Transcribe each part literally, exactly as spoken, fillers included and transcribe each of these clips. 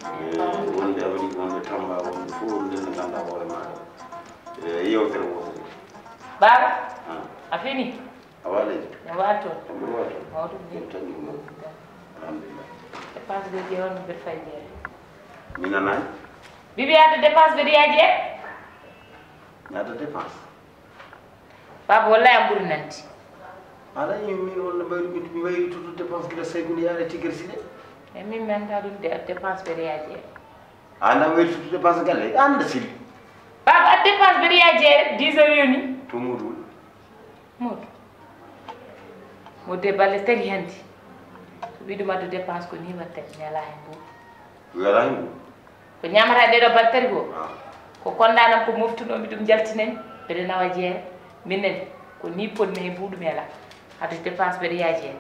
Wonde Amérique, wonde Tamba, wonde fof, wonde nde ngannduɗaa hoore maaɗa. E yewtere wootere. Baaba, ah, a fini? A waaleejo? Mi waali toon. Ko mboɗo waali toon? Mawɗum ni. Ɗum tan ɗum ɗon. Alhamdulillah. Dépense de jeeyi on mbeɗa fay jeere. Mi nanaani. Bibi adda dépense mbeɗa yaa jeere. Mi adda dépense. Baaba, wallahi an ɓuri nande. Alaa, min, min walla mbayru, min, mi wayri tuttude dépense gila Saydu ne yaade Tiger Sile. E min mi anndaa ɗum de, dépense mbeɗa yaa jeere. A anndaa mi wayri tuttude dépense galle? A anndaa Sili. Baaba, adda dépense mbeɗa yaa jeere, dix heures yoni. To Moodu woni? Moodu. Moodu de balɗe tati hannde. So ɓiɗɗo addu dépense ko nii waɗta, mi alaa heen buuɗu. Wi alaa heen buuɗu? Ko ñaamata ɗee ɗoo balɗe tati ko? Ah. Ko kondaanam ko moftunoomi ɗum jaltinani, mbeɗa nawa jeere. Minen ko nii potmi he buuɗu mi alaa. Hade dépense mbeɗa yaa jeere.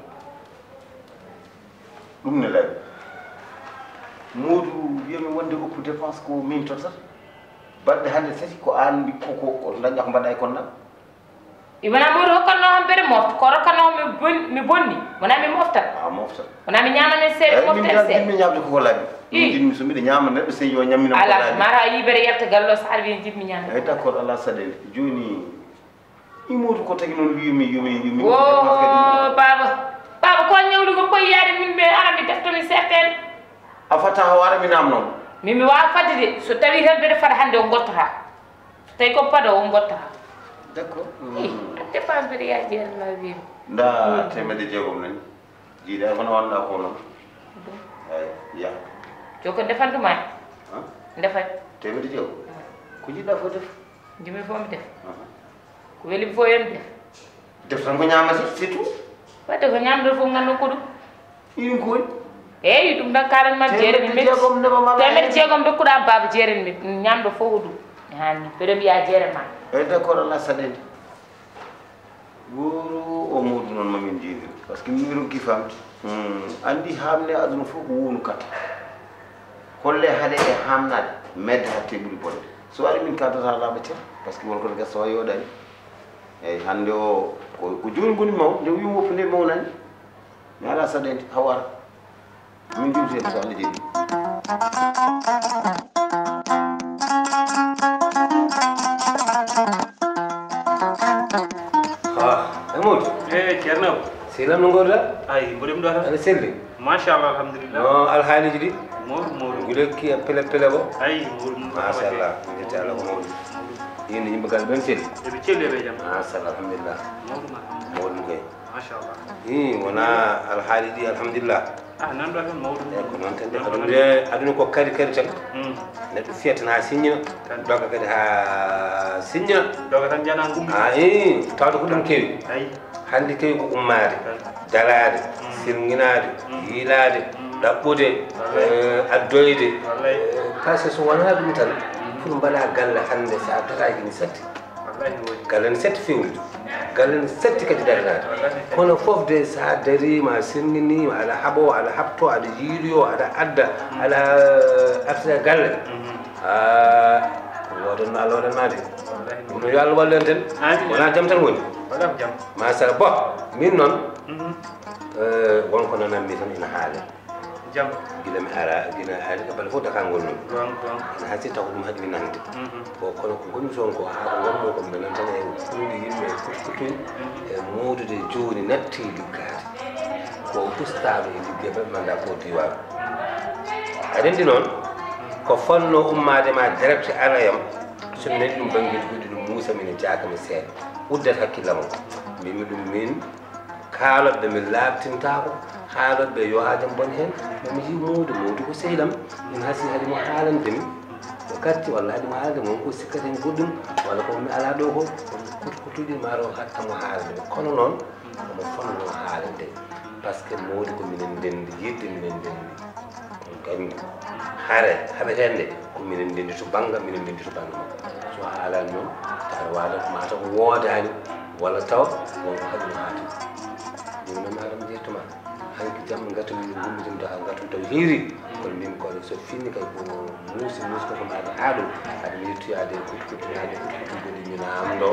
Ɗum ne laaɓi. Moodu wiyami wonde oppu dépense ko min tottata. Balɗe hannde tati ko aan mbi-, ko, ko, ko dañɗa ko mbaɗɗa e kondaam. I wonaa Moodu hokkatnoo kam mbeɗa mofta, ko rokkatnoo mi bon-, mi bonni, wonaa mi moftat. A moftat. Wonaa mi ñaamana seeɗa, mofta seeɗa. Eyi, min dal njiɗmi ñaamde koko laaɓi. Min njiɗmi so mbiɗa ñaama neɗɗo sey yo ñammina ko laaɓi. Alaa, mara a yii mbeɗa yalta galle o so aɗa wiya njiɗmi ñaamde. Eyi, d'accord, alaa saɗeende. Jooni, i Moodu ko tagi noon wiyu mi, yo mi, yo mi. Wo, baaba. Baaba, ko ñawli ko koye yaade min mbe ara mi defto mi serteen. A fatta o ara mi naamnoo. Min mi waawa fadde de, so tawii tan mbeɗa fada hannde o ngottotaa. Tawi ko paɗo o mbotta. D'accord. Ih, a dépense mbeɗa yaa jeere na wiimi. Nda teemedde jeegom nani. Jiiɗa kono wonɗa ko noon. Ay, ya. Joko defantuma. Ha? Defat. Teemedde jeegom. Ko jiɗɗa fof def. Jimi fof mi def. Aha. Ko weli fof yo mi def. Def tan ko ñaamata, c'est tout. Wadde ko ñaamata fof nganndu ko ɗum. Iɗum ko woni? Eeyi, ɗum ɗon kaalan ma jeere mi metti. Teemedde jeegom ndema mala. Teemedde jeegom ndokkuɗa baaba jeere mi metti. Ñaamɗo fof ko ɗum. Hani, mbeɗa mbiya jeere ma. Eyi, d'accord, alaa saɗeende. Wuro o Moodu noon ma min njiidir. Parce que min ronki famde. Hmm, anndi haamne aduna fof ko wonu katta. Holle haɗe e haamnaade, medde hatte ɓuri bonde. So ari min kaddata laaɓa cer, parce que won koto gasa o yooɗani. Eyi, hannde o, ko, ko jooni ngoni maw, nde wiyi woppu nde mawnani. Mi alaa saɗeende, haw ara. Min njuuti heen so Allah jaɓi. Ha, Amadou. Eh, Ceerno. Sehil am, no ngoorɗaa? Ay, mboɗo mi ɗo tan. Aɗa selli? Machallah, alhamdulillah. No alhaaliiji ɗi? Mawɗum, mawɗum. Ngulekki e pele pele ko? Ay, mawɗum, mawɗum. Machallah, mi yetti Allah ko mawɗum. Mawɗum. Yimɓe, yimɓe galle ɓen selli? Eɓe celli, eɓe jam. Machallah, alhamdulillah. Mawɗum, alhamdulillah. Mawɗum kay. Machallah. Ii, wonaa alhaali ɗi, alhamdulillah. Ah, nan ɗo tan mawɗum. Eyi, ko noon tan de. Nan ɗo aduna tan. De, aduna ko kadi, kadi tan. Mm. Neɗɗo fiyata na siññina, kadi. Doga kadi haa siññina. Doga tan jana ngummi. Ah, ii, tawde ko ɗum kewi. Ayi. Hannde kewi ko ummaade, kadi. Daraade, mm. Sirŋinaade, mm. Yiilaade, mm. Ɗaɓɓude, wallay. Eh, addoyde. Wallay. Eh, parce que so wonaa ɗum tan, mm. Pour mbaɗa galle hannde, so a daraaki ni satti. Wallaahi no woodi. Galle ne setti fewnude. Galle ne setti kadi daranaade. Wallaahi setti. Kono fof de, so a dariima, a sirŋiniima, aɗa haɓoo, aɗa haɓtoo, aɗa yiiloyoo, aɗa adda, mm. Aɗa artira galle. Mhm. Ah, ko waɗanno Allah waɗan ma de. Wallaahi no woodi. Ɗum no yo Allah wallu en tan. Amiin. Wonaa jam tan woni. Wallaahi ko jam. Machallah. Bon, min noon, mhm. Eh, won ko nananmi tan ina haale. Jam. Gila mi ara, gila ari, bala fof Dakar ngol noon. Goonga, goonga. Ina hasi taw ko ɗum haɗi mi nande. Mhm. Ko kono ko ngonmi toon ko haa ko ngonmi ko mbeɗa nana tan e hulde yimɓe e kurkutuy, mhm. E moodude jooni natti liggaade. Ko ustaaɓe e liggeeɓe manda ko diwaan. Aɗa anndi noon, ko fotnoo ummaade ma direct ara yam, so mi nanii ɗum banngeeji goɗɗi no muusa, min e jaaka mi seeɗa. Uddat hakkillam o. Mbimi ɗum min, kaalotɓe min laaɓtintaako, haalotɓe yo haajam bon heen. Mo mi yii Mawdo, Mawdo ko sehil am, min hasii haade mo haalande mi. O gacci walla haade mo haalande mo, ko sikkata heen goɗɗum, walla ko mi alaa ɗo ko, ko kutukutuuji ma ɗo hatta mo haalande mi. Kono noon, omo fotnoo haalande. Par ce que Mawdo ko minen ndenndi, yiɗde minen ndenndi. On gandi. Hare, haɓetende, ko minen ndenndi to bannga, minen ndenndi to bannga makko. So a haalani noon, tawa waɗa ko mataw ko woodaani, walla tawa won ko haɗi no haati. Ɗum noon, Adam, jettuma. Hanki jamma, ngatu min ngummitin to, ngatu taw hiiri. Kono min ko so finni kay ko muusi, muusi ko ko mbaɗa haa ɗum. Aɗa mi yettoyaade e kutu kutu, naade kutu kutu, goɗi mi naamndo.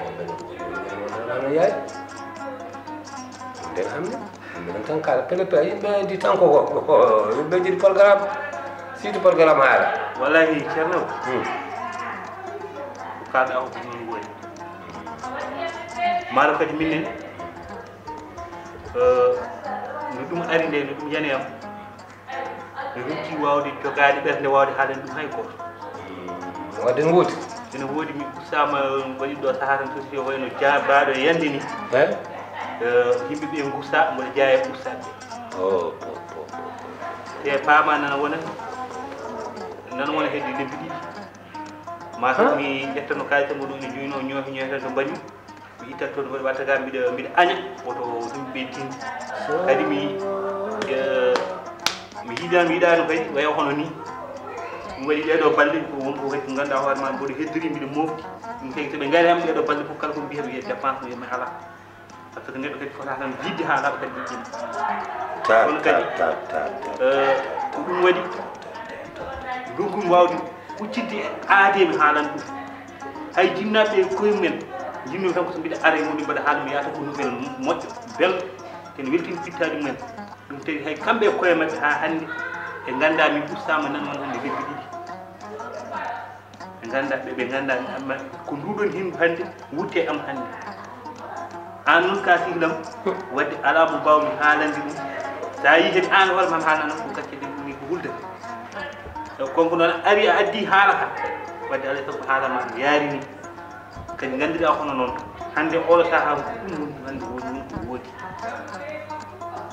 Ɗum ɗon yaay. Ɗum ɗen hamde. Ɗum ɗon tan kala pele pele, yimɓe di tan ko, ko, ko, yimɓe jiɗi programme. Siiti programme haala. Wallahi, Ceerno. Hmm. Ko kaalɗaa ko ko noon woni. Maaro kadi minen, eh, no ɗum ari nde, no ɗum yani am. Mi rutti waawde jogaade ɓernde waawde haalande ɗum hay gooto. Wadde no woodi? Ene woodi, mi ustaama, waɗi ɗo sahaa tan, sosiyete wayno jaabaaɗo e yande ni. Eh? Eh, yimɓe ɓe ngusta, mboɗo jeyaa e ustaaɓe. Oh, po, po, po, po. Te paama nana wona, nana wona hedde lebbi ɗiɗi. Ma Ha? Mi ƴettano kaalis am, ɗum ne juyno, ñoofi, ñoofi tan to mbaɗi. Mi ittat toon, mboɗo watta ga, mbiɗa, mbiɗa aña, woto yimɓe tin. Kadi mi, eh, mi yiɗa, mi yiɗano kadi, waya hono ni. Ɗum waɗi ɗeɗo balɗe, ko won ko kadi ko ganduɗa hoore ma, mboɗo heddori, mbiɗa mofti. Ɗum kadi, so ɓe ngari am ɗeɗo balɗe fof, kala ko mbiyata, mi wiya dépense, mi wiya mi ala. Par ce que neɗɗo kadi fota tan yidde haalaɓe kadi yidde. Tar, Kono kadi, tar, tar, tar, tar, eh, tar, tar, ko ɗum waɗi, tar, tar, tar, tar, tar. Ndogum wawde huccitde e aade mi haalan ɗum. Hay jinnaaɓe e koye mumen, jinno tan ko so mbiɗa ara e mumen mbaɗa haala mi yaata ko nouvelle moƴƴo, belɗo, ene weltini pittaali mumen. Ɗum tawi hay kamɓe e koye maɓɓe haa hannde ɓe nganndaa min ustaama nan on hannde lebbi ɗiɗi. Ɓe nganndaa ɓe, ɓe nganndaa mi amma ko nduɗon himɓe hannde wutte am hannde. Aan noon ka sehil am, wadde alaa mo mbaawmi haalande ɗum. So a yii kadi aan hoore ma haalana ko gacce ɗen ɗum ko hulde. Taw kanko noon ari a addi haala ka. Wadde alaa e sago haala ma no yaari ni. Kadi nganndiraa hono noon. Hannde oɗo sahaa ko ɗum woni hannde woni ɗum ko woodi.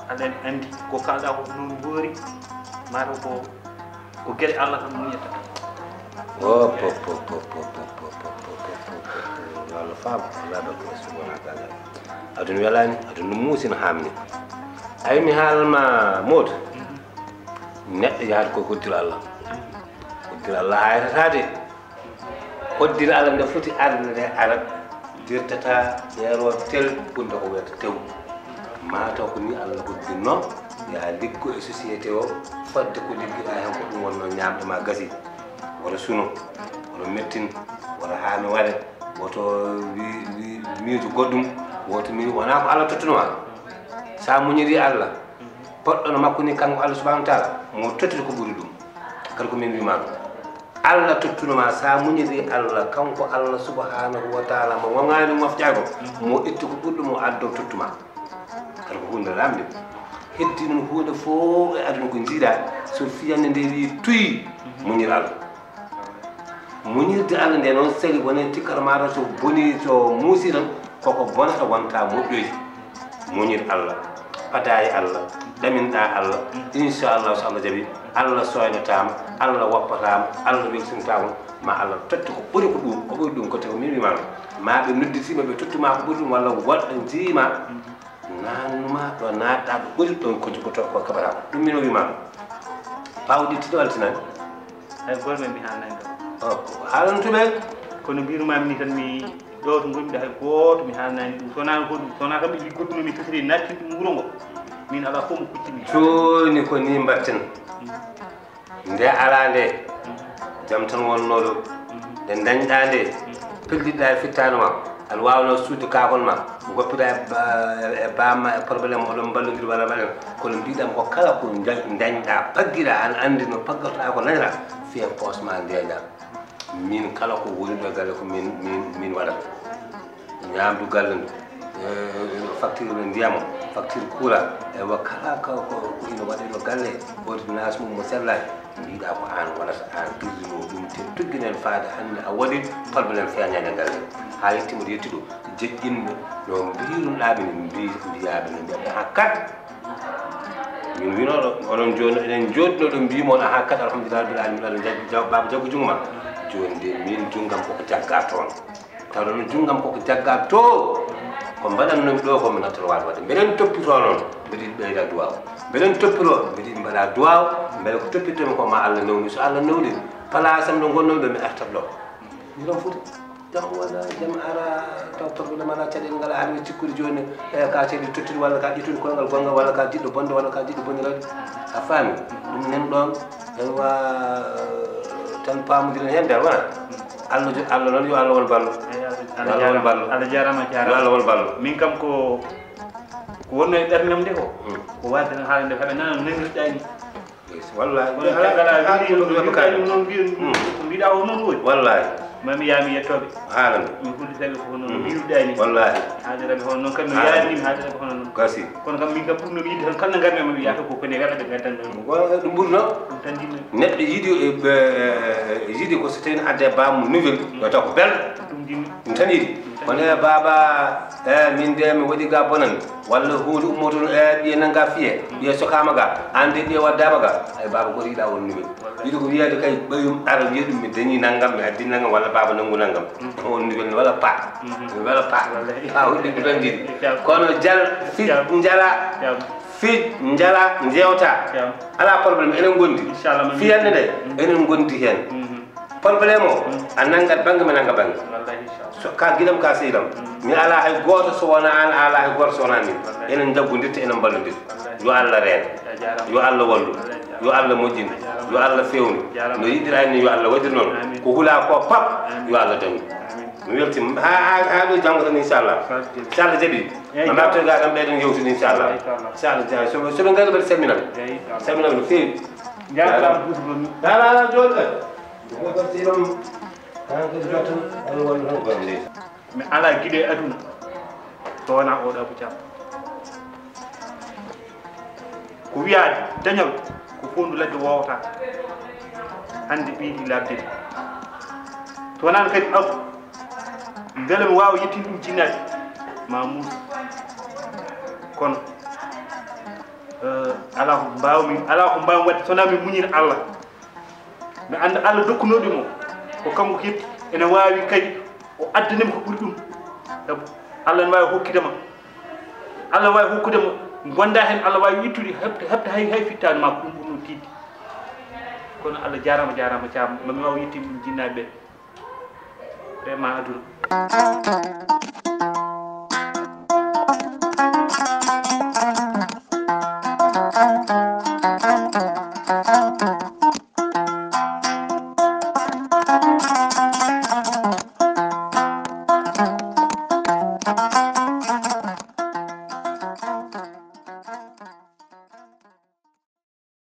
Aɗa anndi ko kaalɗaa ko noon woori. Mataw ko Ko gere Allah tan muñata. O po po po po po po po po po po po. Yo Allah faam, Allah ɗo ko subhanahu wa ta'ala. Aduna welani, aduna muusi no hamni. Ay mi haalma Modou. Neɗɗo yahat ko hoddira Allah. Hoddira Allah haytata de. Hoddira Allah nde foti arde nde arat. Dirtata yeero tel ɓurnde ko wiyata tew. Mataw ko ni Allah hoddinno, ya liggo e société o, fodde ko liggiɗa hen ko ɗum wonno ñamde ma gasi. Wota suno, wota mettin, wota haami ware, woto wi-, wi-, miijo goɗɗum, woto mi wona ko Allah tottuno ma. Sa muñiri Allah, poɗɗo no makko ni kanko Allah subhanahu wa ta'ala, mo tottata ko ɓuri ɗum. Kadi ko min wima ɗum. Allah tottuno ma, sa muñiri Allah, kanko Allah subhanahu wa ta'ala mo wongani moftago, mo itti ko ɓurɗo mo addo tottuma. Kadi ko hunde lamde. Heddi noon hunde fof e aduna ko jiiɗa, so fiyande nde wi tuy, muñir Allah. Muñirde Allah nde noon sali woni tikkata mataw so boni, so muusi tan, koko bonata wonta moƴƴoyde. Muñir Allah, padaye Allah, ɗaminɗa Allah, inchallah so Allah jaɓi, Allah soynatama, Allah woppatama, Allah weltintama, ma Allah totte ko ɓuri ko ɗum, ko ɓuri ɗum ko tawi min wimama. Ma ɓe nodditima ɓe tottuma ko ɓuri ɗum walla woɗɗo jiima, nannuma ɗo natɗa ɗo ɓuri ɗon ko jogoto ko kaɓata ko. Ɗum min o wimama. Pawɗi tino altinani. Hay goto men mi haalnani ɗo. O, haalantuɓe. Kono mbirumami ni tan mi ɗo to ngonmi ɗo hay goto mi haalnani ɗum. Sona ko ɗum, sona kam ɓe liggodduno mi tasiri nattin ɗum wuro ngo. Min ala fof mo kuccimi. Joni ko ni mbatten. Nde ala nde, jam tan wonno ɗo. Nde dañɗa nde, pelliɗɗa e fittano ma. Aɗa wawno sudde kakol ma, goppiɗa e ba-, e bamma e problème oɗon mballodiri walla mbaɗen. Kono mbiɗam ko kala ko nja-, dañɗa, paggiɗa, an andi no paggotoɗa ko dañata, fiya poos ma ndeña. Min kala ko woni ɗo e galle ko min, min, min waɗata. Ñamdu galle ndu, Facture no ndiyam o, facture courant, eywa, kala ko, ko, ko ina waɗe ɗo galle, ordonnance mum mo sellaani, mbiɗa ko aan wonata, aan tirrinoo ɗum, te tugginen faade hannde a waɗi problème feeñaani e galle. Haa yetti mboɗo yetti ɗo, jeƴƴinɓe no mbiirunoɗaa ɓe, no mbi-, mbiyaaɓe, no mbiyaɓe haa kat. Min winooɗo, onon jooni, eɗen njooɗinoo ɗo, mbiimi on, ahaa, kadi, alhamdulillahi rabbil alamina, aɗa jag-, jag-, baaba, jaggu junngo ma. Jooni de, min junngam koko jaggaa toon. Tawa noon junngam koko jaggaa to. Ko mbaɗatnoomi ɗo ko mi nattoroo waade waɗde. Mbeɗen toppitoo noon, mbeɗa yiɗi ɓeyda duwaaw. Mbeɗen toppitoo, mbeɗa yiɗi mbaɗa duwaaw. Mbele ko toppitoomi ko ma Allah newnu. So Allah newni, palaasam ɗo ngonnomi ɗo, mi artat ɗo. Miɗon foti. Jam wona, jam ara, taw torɓe ɗe mala caɗeele ngala, haa mi cikkude jooni, e ka ceeɗi tottude, walla ka ƴettude koyngal gonngal, walla ka jiɗɗo bonde, walla ka jiɗɗo bonirade. A faami? Ɗum nan ɗoon, eywa, tan paamondiren heen, nder wona? Allah jo-, Allah noon, yo Allah won ballo. Eyi, Allah, Yo Allah won jaaraama. Ballo. Allah jaaraama, Yo jaaraama. Allah won ballo. Min kam ko, ko wonno e ɓernde am nde ko, Hmm. ko waasde tan haalande, haɓe nana no nanirɗaa ni. Wallahi. Kono caggal a wiɗi ɗum, wiɗa ɗum noon, mbiɗa, ko mbiɗa o noon woodi. Wallahi. Mami yaa mi yettoɓe. Haalande. Mi hulde sabi ko hono no mbiruɗaa ni. Wallahi. Haadiraɓe hono noon kam no yaarnimi, haadiraɓe hono noon. Gasi. Kono kam min kam ɓurno mi yidde tan kala ngarmi, mami yaata ko kone weɗa ɓe gaddan ɗon. Ɗum ɓurno. Ɗum tan jinmi. Neɗɗo yiɗi, e, e, yiɗi ko so tawi adde baamu nouvelle, yo taw ko belɗo. Ɗum jinmi. Ɗum tan yiɗi. Kono e baaba, e, min de mi waɗi ga bonan. Walla huunde ummoto, e, ɓiye nannga fiye, ɓiye sokaama ga, aan de ɓiye waddaama ga. Ay, baaba, gooto yiɗaa on nouvelle. Yiɗi ko wiyeede kay, ɓayum ara wiya ɗum, mi dañii nanngam, mi addi nanngam, walla baaba nanngu nanngam. Ko on nouvelle, walla pa. Walla pa. Pa huɗi ɗi ɓanngiri. Kono jal, fij, njala, fij, njala, njewta. Alaa problème, enen ngondi. Fiyannde nde, enen ngondi heen. Problème o, a nanngat bannge, mi nannga bannge. Wallahi, inchallah. So ka giɗam, ka sehil am. Mi alaa hay gooto so wonaa aan, a alaa hay gooto so wonaa min. Wallahi. Enen njaggondirta, enen mballondira. Wallahi. Yo Allah reen. A jaaraama. Yo Allah wallu. Wallahi, a jaaraama. Yo Allah moƴƴin. A jaaraama. Yo Allah feewnu. A jaaraama. No yiɗiraa ni, yo Allah waɗir noon. Amin. Ko hulaa ko pap, amin, yo Allah dañu. Amin. Mi weltima. Ha, ha, ha ɗo janngo tan, inchallah. Inchallah. So Allah jaɓi. Eyi, ma mbaɗto ga tan, ɓeyden yewtude, inchallah. Inchallah. Inchallah, inchallah. So, so ɓe ngari, mbaɗi salminal. Eyi, inchallah. Salminal no feewi. Jaaraama. Jaaraama. Ala, ala, jooɗo. Mi alaa giɗo e aduna so wonaa oɗo Abou Thiam. Ko wiyaa dañol ko fof ndu ladde wowata. Hannde ɓeydi labde. So wonaano kadi Abou, mbele mi waawa yettin ɗum jinnaaɓe ma muus. Kono, eh, alaa ko mbaawmi, alaa ko mbaawmi waɗde so wonaa mi muñina Allah. Mi annda Allah dokkunooɗo mo, ko kanko heɓi, ene waawi kadi o addanam ko ɓuri ɗum. Sabu Allah ne waawi hokkude ma, Allah waawi hokkude ma, gonda heen, Allah waawi ittude, heɓta, heɓta hay, hay fittaandu ma, ko ɗum ɓurno tiiɗde. Kono Allah jaaraama, jaaraama, Thiam, ma mi waaw yettin ɗum jinnaaɓe ɓe. Vraiment aduna.